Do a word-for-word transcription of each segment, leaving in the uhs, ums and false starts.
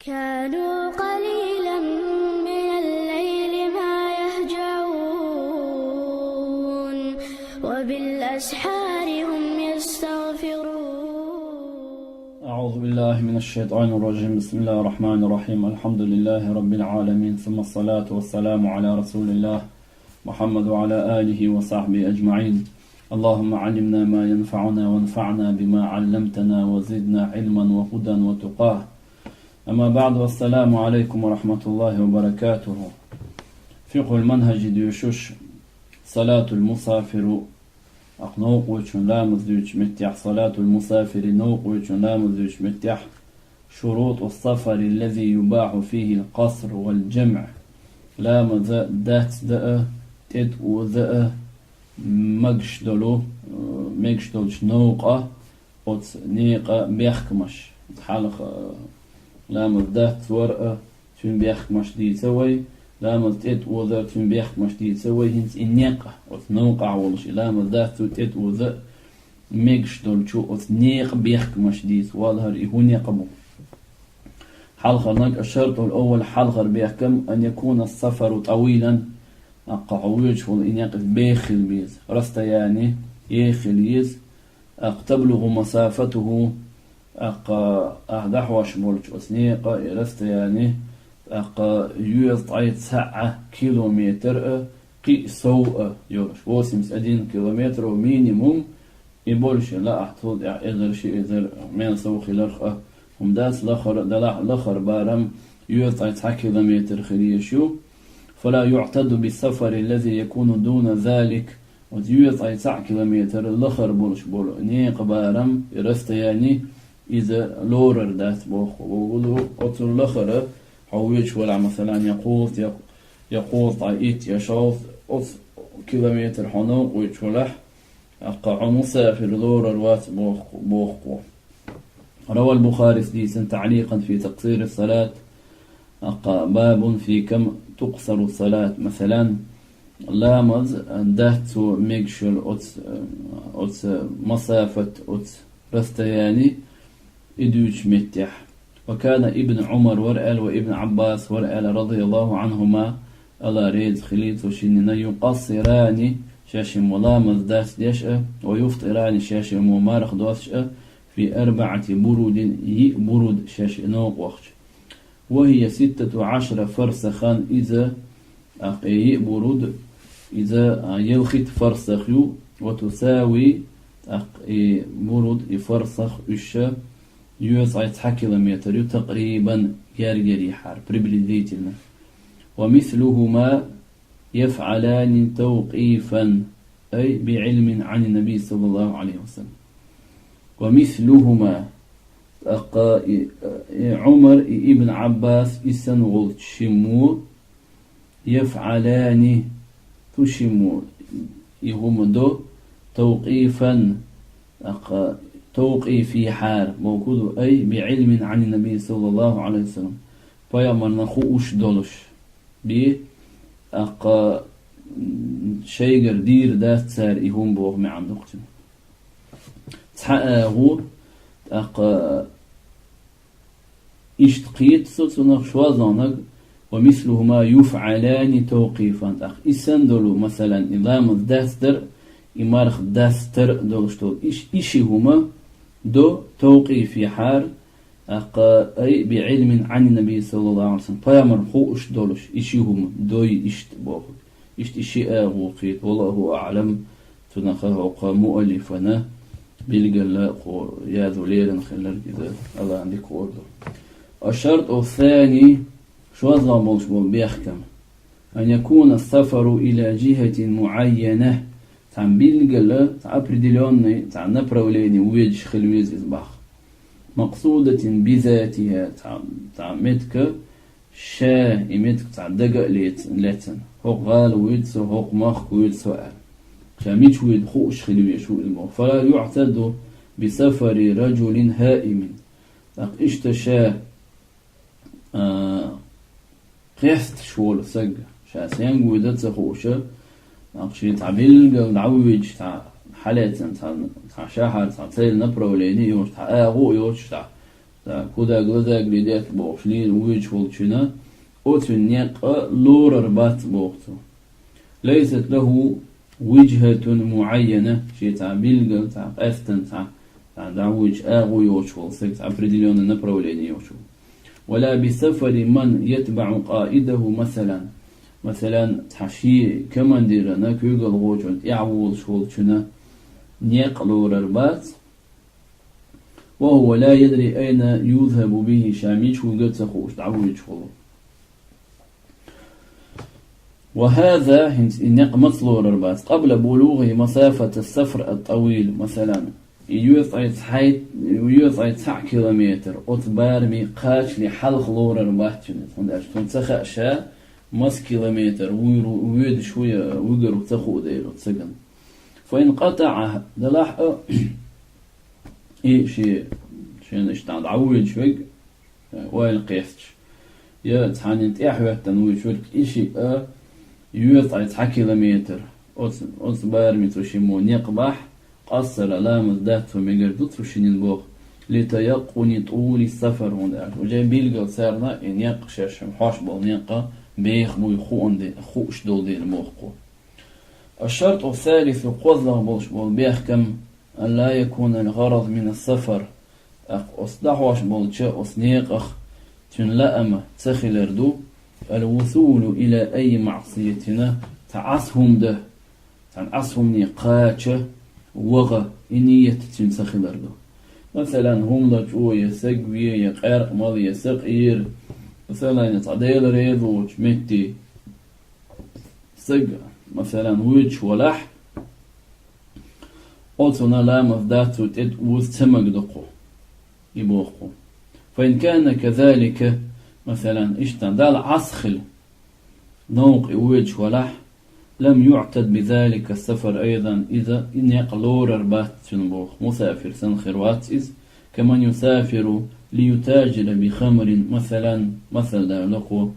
كانوا قليلا من الليل ما يهجعون، وبالأسحار هم يستغفرون. أعوذ بالله من الشيطان الرجيم. بسم الله الرحمن الرحيم. الحمد لله رب العالمين، ثم الصلاة والسلام على رسول الله محمد وعلى آله وصحبه أجمعين. اللهم علمنا ما ينفعنا وانفعنا بما علمتنا وزدنا علما وهدى وتقى. أما بعد، والسلام عليكم ورحمة الله وبركاته. فقه المنهج доьшуш, صلاة المسافر, акъ, новкъа волчун ламаз дуьйцу меттехь, صلاة المسافر, новкъа волчун ламаз дуьйцу меттехь, شروط السفر الذي يباح فيه القصر والجمع. Ламаз дац даа, тӀетӀаоза а, мегаш долу, э, мегаш долчу новкъа оцу некъа бехкамаш. Хьалха, э, ламаз дац вара а, цуьнан бехкамаш дийца вай, ламаз тӀетӀаоза а, цуьнан бехкамаш дийца вай, хӀинца и некъа, оцу новкъахь волуш и ламаз дац, цу тӀетӀаоза а, мегаш долчу оцу некъа бехкамаш дийца валахьара, и хӀун некъа бу. Хьалхарниг, الشرط الأول, хьалхара бехкам, أن يكون السفر طويلا, аккха хьо воьдуш волу и некъ беха хила беза, расстояние еха хила еза, аккха تبلغ مسافته, аккха ахь дӀахьош болчу оцу некъа и расстояние, аккха йоьзна ткъе цхьаъ километр а, кхин а сов а йолуш, восемьдесят один километр минимум, и больше лаахь, цул тӀаьхьа эзар, ши эзар мел сов хиларх а хӀума дац, лахара а далахь, лахара барам йоьзна ткъе цхьа километр хила езаш ю. فلا يعتد بالسفر الذي يكون دون ذلك. Оцу йоьзна ткъе цхьаъ километр лахара болуш болу некъа барам, и расстояние, иза лорар дац боху. Боху, оцу лахара хьо воьдуш валахь, масалан, я кхузткъа, я, я кхузткъе итт, я шовзткъа, оцу километр хьо новкъа воьдуш валахь, аккха хьо мусафир лорар вац боху, боху. روى البخاري, дийцина, تعليقا في تقصير الصلاة, аккха, باب في كم تقصر الصلاة. Масалан, ламаз дац цо мегаш йолу оцу, оцу масафат, оцу расстояние, и дуьйцучу меттехь. وكان ابن عمر, вара аьлла, ва Ибн Ӏаббас вара аьлла, رضي الله عنهما, АллахӀ реза хилийла цу шинна, يقصران, шаьш хӀума ламаз дац деш а, ويفطران, шаьш хӀума марха доцуш а, في أربعة برود, йиъ буруд шаьш новкъа вахча. وهي ستة عشر فرسخا, иза, аккха, и йиъ буруд, иза, а, ялхитта фарсах ю, وتساوي, тӀаккха и буруд, и фарсах, уьш йоьзна ткъе цхьа километр ю, تقريبا, гергарехьара, приблизительно. ومثلهما يفعلان توقيفا, أي بعلم عن النبي صلى الله عليه وسلم. ومثلهما, тӀаккха и, и Ӏумар, и Ибн Ӏаббас, и санна волчу шиммо, يفعلان, цу шиммо и хӀума до, توقيفا, тӀаккха, тавкъифехьара, бохург ду, أي بعلم عن النبي صلى الله عليه وسلم, пайхамарна хууш долуш, бен, тӀаккха, м, шайгара дийр дац цара и хӀума боху маьӀна ду-кх цуьнан. Цхьа агӀо, тӀаккха, иштта кхета со цунах, шозлагӀниг, ومثلهما يفعلان توقيفا, тӀаккха и санна долу, масалан, и ламаз дастар, и марха дастар долуш долу, и ш-, и ши хӀума до тавкъифехьара, тӀаккха, أي بعلم عن النبي صلى الله عليه وسلم, пайхамарна хууш долуш, и ши хӀума дой иштта бохург. Иштта и ши агӀо кхета, والله أعلم, цунах хӀокху муаллифана билггала кхо язо лерина хилларг иза, АллахӀан дика хуур ду. الشرط الثاني, шозлагӀа болуш болу бехкам, أن يكون السفر إلى جهة معينة, цхьа билггала, цхьа определённый, цхьа направление воьдуш хила веза иза боху. مقصودة بذاتها, цхьа, цхьа меттиг, ша и меттиг цхьа дага а лец-, лаьцна, хӀокху гӀала воьду со, хӀокху махка воьду со аьлла. Ша мича воьду хууш хила везаш ву иза боху. فلا يعتد بسفر رجل هائم. ТӀаккха иштта ша, а, кхесташ волу саг, ша стенга воьду ца хууш, тӀаккха шен цхьа билггала дӀавоьдуш, цхьа хьалаьцна, цхьа, цхьа шахьар, цхьа цель, направление йолуш, цхьа агӀо а йоцуш, цхьа Так, куда глаза глядят бохуш лийна воьдуш волчунна, оцун некъ лорар бац боху цо. ليست له وجهة معينة, шен цхьа билггал, цхьа къаьстина, цхьа, цхьа дӀавоьдуш агӀо йоцуш волу стаг, цхьа определённый направление йоцуш волу. ولا بسفر من يتبع قائده مثلا. Масалан, цхьа шен командирана, куьйгалхочунна тӀаьхьа волуш волчунна некъ лорар бац. وهو لا يدري أين يذهب به, ша мича вуьгу а ца хууш дӀавоьдуш волу. وهذا, хӀинца и некъ маца лорар бац, قبل بلوغه مسافة السفر الطويل, масалан, и йоьцӀай цхьай-, йоьцӀай цхьаъ километр оцу бараме кхачале хьалха лорар бац цуьнан, хӀунда аьлча цунна ца хаьа ша маса километр вуьйр-, воьдуш ву я вуьгур ву ца хуу дела оцу стагана. فإن قطعها, делахь а, и шен, шен иштта дӀавоьдуш верг, ойла кхесташ, я цхьаннан тӀаьхьахӀоьттина вуьйцург, и шиъ а йоьцӀай цхьа километр оцу, оцу бараме цу шиммо некъ бахь, قصر, ламаз дац цо мегар ду цу шиннан боху, لتيقن طول السفر, хӀунда аьлча уже билггал царна и некъ шаьш хьош болу некъ беха буй хууш де-, хууш долу дела боху кху. الشرط الثالث, кхозлагӀа болуш болу бехкам, أن لا يكون الغرض من السفر, тӀаккха оцу дӀахьош болчу оцу некъах цуьнан лаам ца хилар ду, الوصول إلى أي معصية, цхьа Ӏаса хӀума дан, цхьана Ӏаса хӀумане кхача, ваха, и ниет цуьнан ца хилар ду. Масалан, хӀума лачкъо я, саг ве я, къаьркъа мала я, сакъера, масалан, цхьа Дела реза воцучу метте стаг, масалан, воьдуш валахь, оцунна ламаз дац цо тӀе оза ца магадо кху, и боху кху. فإن كان كذلك, масалан, иштта Далла Ӏаса хила, новкъа и воьдуш валахь, لم يعتد بذلك السفر أيضا, иза и некъ лорар бац цуьнан боху, мусафир санна хир вац иза, كمن يسافر ليتاجر بخمر, масалан, масал дала кху,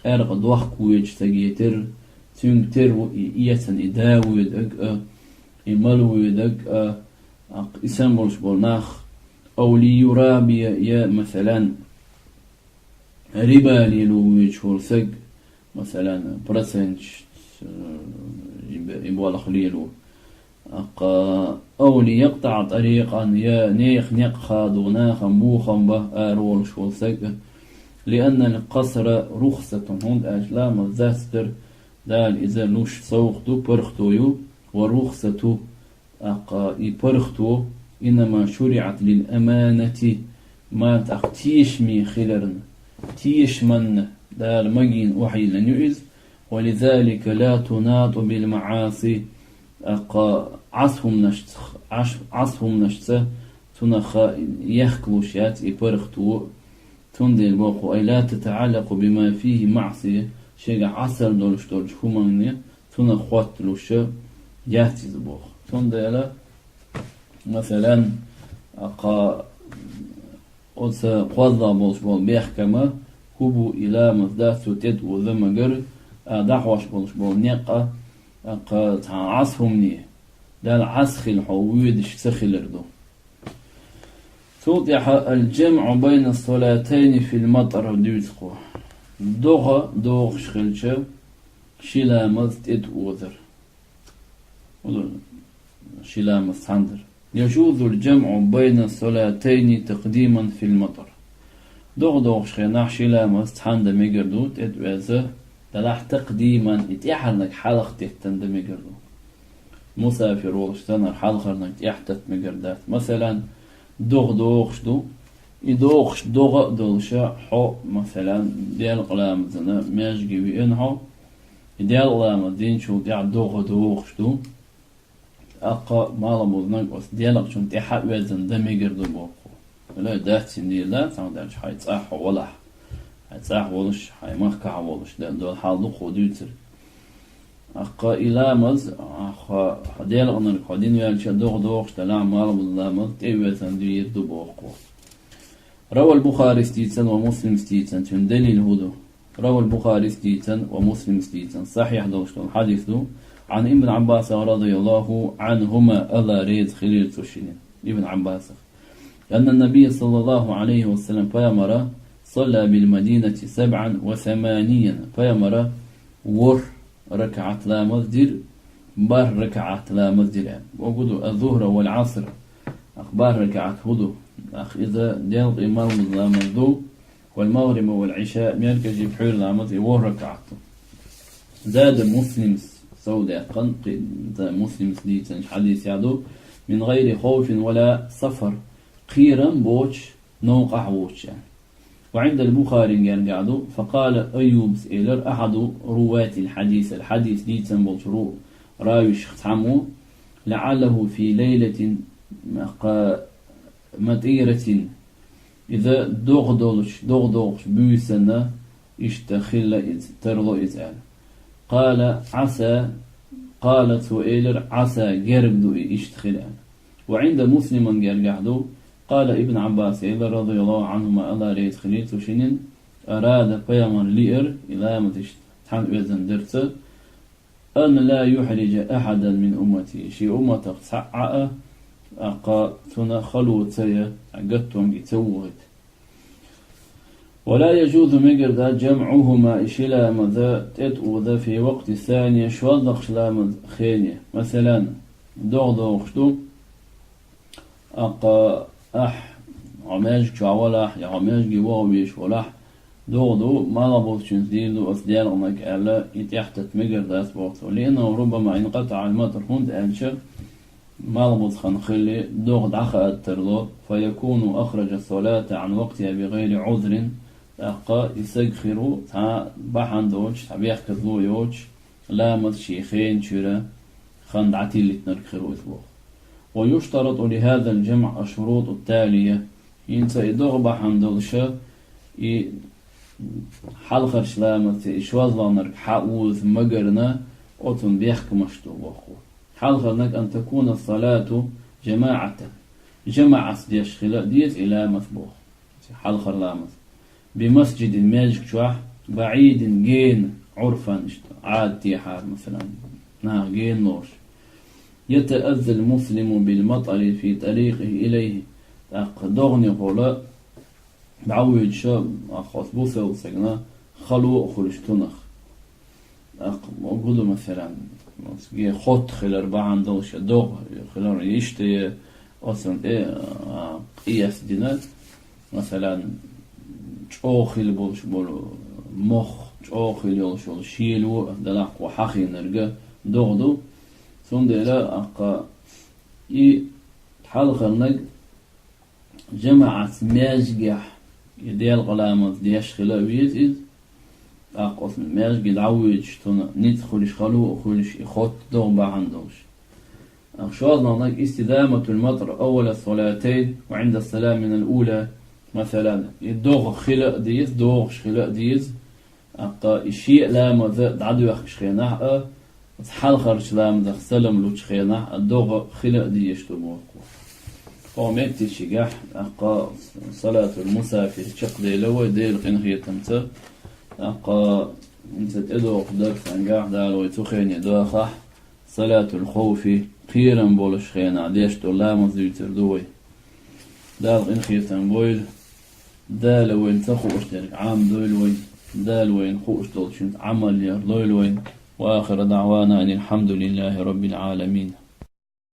къаьркъа дохка воьдуш стаг тера, цуьнга тера ву и эцна и да воьдург а, и мала воьдург а, и санна болуш болу нах, أو ليرابي, я, масалан, риба лело воьдуш волу стаг, масалан, проценташ, э, и бе-, и болх лело. ТӀаккха, أو ليقطع طريقا, я нехан некъ хадо, нахана бохам бан ара волуш волу стаг. لأن القصر رخصة, хӀунда аьлча ламаз дац дар Дала иза луш совгӀат ду, паргӀато ю, ورخصة, тӀаккха и паргӀато, إنما شرعت للأمانة, ма тӀаккха тешаме хиларна, тешаманна Дала магийна охьайиллина ю иза, ولذلك لا تناط بالمعاصي, тӀаккха Ӏаса хӀуманашца, Ӏас-, Ӏаса хӀуманашца цунах яхкалуш яц и паргӀато, цундела боху, أي لا تتعلق بما فيه معصية, шегахь Ӏасар долуш долчу хӀуманна цунах хотталуш яц иза боху. Цундела, масалан, тӀаккха оцу кхозлагӀа болуш болу бехкама хӀун бу, и ламаз дац цо тӀе оза магар, а дӀахьош болуш болу некъ а, тӀаккха цхьа Ӏаса хӀумане, Далла Ӏаса хила хьо воьдуш ца хилар ду. Цул тӀаьхьа الجمع بين الصلاتين في المطر дуьйцу кху. ДогӀа догӀуш хилча, ши ламаз тӀе озар. Ши ламаз цхьаьна дар. يجوز الجمع بين الصلاتين تقديما في المطر. ДогӀа догӀуш хенахь ши ламаз цхьаьна дан мегар ду, тӀе оза, делахь تقديما, и тӀаьхьарниг хьалха теттина дан мегар ду. Мусафир волуш санна хьалхарниг тӀаьхьа татта мегар дац. Масалан, догӀа догӀуш ду. И догӀуш догӀа а долуша хьо, масалан, делкъа ламазана маьждиге веана хьо, и делкъа ламаз динчул тӀаьхьа догӀа догӀуш ду. ТӀаккха маламузнаг оцу делкъачунна тӀаьхьа а оьзна дан мегар ду боху. Валлай, дац цуьнан дела, цхьана даьлча хьайн цӀахь хьо валахь. Хьайн цӀахь волуш, хьайн махкахь волуш, дан долу хьал ду кху дуьйцург. ТӀаккха и ламаз, хьо, хьо делкъанарг хьо дина ваьлча а догӀа догӀуш делахь, маламуз ламаз тӀе оьзна дийр ду боху кху. روى البخاري дийцина ва Муслим дийцина, цуьнан далил хӀун ду? روى البخاري дийцина ва Муслим дийцина, сахьихь долуш долу хьадис ду, عن ابن عباس رضي الله عنهما, АллахӀ реза хилийла цу шинна, Ибн Ӏаббасах. أن النبي صلى الله عليه وسلم, пайхамара, صلى بالمدينة سبعا وثمانين, пайхамара ворхӀ ракаӀат ламаз дир, бархӀ ракаӀат ламаз дир. Огуду الظهر والعصر, ах бархӀ ракаӀат хӀуду, ах иза делкъи мармуз ламаз ду, والمغرب والعشاء, меркӀажи пхьуьйра ламаз, и ворхӀ ракаӀат ду. زاد مسلم, сов даьккхина, кхи-, за Муслимс дийцинчу хьадисехь ду, من غير خوف ولا سفر, кхерам боцуш, новкъахь воцуш аьлла. وعند البخاري гергахь ду, فقال أيوب, элира أحد رواة الحديث, хьадис дийцина болчу ру-, равишах цхьаммо, لعله في ليلة مطيرة, иза догӀа долуш, догӀа догӀуш буьйсанна иштта хилла иза, тарло иза аьлла. قال عسى, قال, цо элира, عسى, герга ду и иштта хила аьлла. وعند مسلم гергахь ду, قال ابن عباس, элира, رضي الله عنهما, АллахӀ реза хилийла цу шинна, أراد, пайхамар лиира, и ламаз иштта цхьаьна оьзна дерца, أن لا يحرج أحدا من أمته, шен умматах цхьа а, а, тӀаккха цунна хало ца ян, гаттонга и ца вохийта. ولا يجوز, мегар дац, جمعهما, и ши ламаз тӀетӀаоза, في وقت الثانية, шолгӀачу ламазан хене. Масала, догӀа догӀуш ду, тӀаккха ахь хьо маьждиг чохь валахь, я хьо маьждиге ваха везаш валахь, догӀа ду, малхбузчуьнца дийр ду аса делкъаниг аьлла, и тӀаьхьататта мегар дац боху цо. لأنه ربما انقطع المطر, хӀунда аьлча, малхбуза хан хилли, догӀа дӀахааттарло, فيكون أخرج الصلاة عن وقتها بغير عذر, тӀаккха и саг хир ву цхьа бахьана доцуш, цхьа бехказло йоцуш, ламаз шен хенан чуьра хан дӀатиллийтинарг хир ву иза боху. ويشترط لهذا الجمع الشروط التالية, хӀинца и догӀа бахьана долуша, и хьалхарчу ламазца и шозлагӀнарг хьаоза магарна, оцунна бехкамаш ду боху. Хьалхарниг, أن تكون الصلاة جماعة, жамаӀатца деш хила а деза и ламаз боху, хьалхара ламаз. بمسجد, маьждиг чохь, بعيد, гена, عرفا, иштта, Ӏадатехьара, масала, наха гена лоруш. يتأذى المسلم بالمطر في طريقه إليه, тӀаккха догӀанехула дӀавоьдуша, тӀаккха оцу бусалба стагана хало а хуьлуш цунах. ТӀаккха хӀун ду, масала, ге хотта хилар бахьана долуша, догӀа хилар иштта, оцунна тӀе, а, къияс дина, масала, чӀогӀа хила болуш болу мох, чӀогӀа хила йолуш йолу шело а, делахь кхо хьахийнарг догӀа ду. Цундела, тӀаккха, и хьалхарниг жамаӀатца маьждигехь и делкъа ламаз деш хила а веза иза, тӀаккха оцу маьждиге дӀавоьдуш, цунна ницкъ хуьлуш, хало а хуьлуш, и хотта догӀа бахьана долуш. ТӀаккха шозлагӀниг, استدامة المطر أول الصلاتين وعند السلام من الأولى, масала, и догӀа хила а деза, догӀуш хила а деза, тӀаккха и ши а ламаз дӀадоьхкучу хенахь а, оцу хьалхарчу ламазах салам лучу хенахь а догӀа хила а дезаш ду боху. Кхо меттигашкахь, тӀаккха салатул мусафир чекхдели вай Делан къинхетамца, тӀаккха хӀинца тӀедогӀу дарсангахь Дала вай цу хене дохахь, салатул хавфи, кхерам болуш хенахь деш долу ламаз дуьйцур ду вай. Дала къинхетам бойла. Дала вайна ца хууш дерг Ӏамадойла вайн. Дала вайна хууш долчуьнца Ӏамал яр лойла вайн. وآخر دعوانا أن الحمد لله رب العالمين.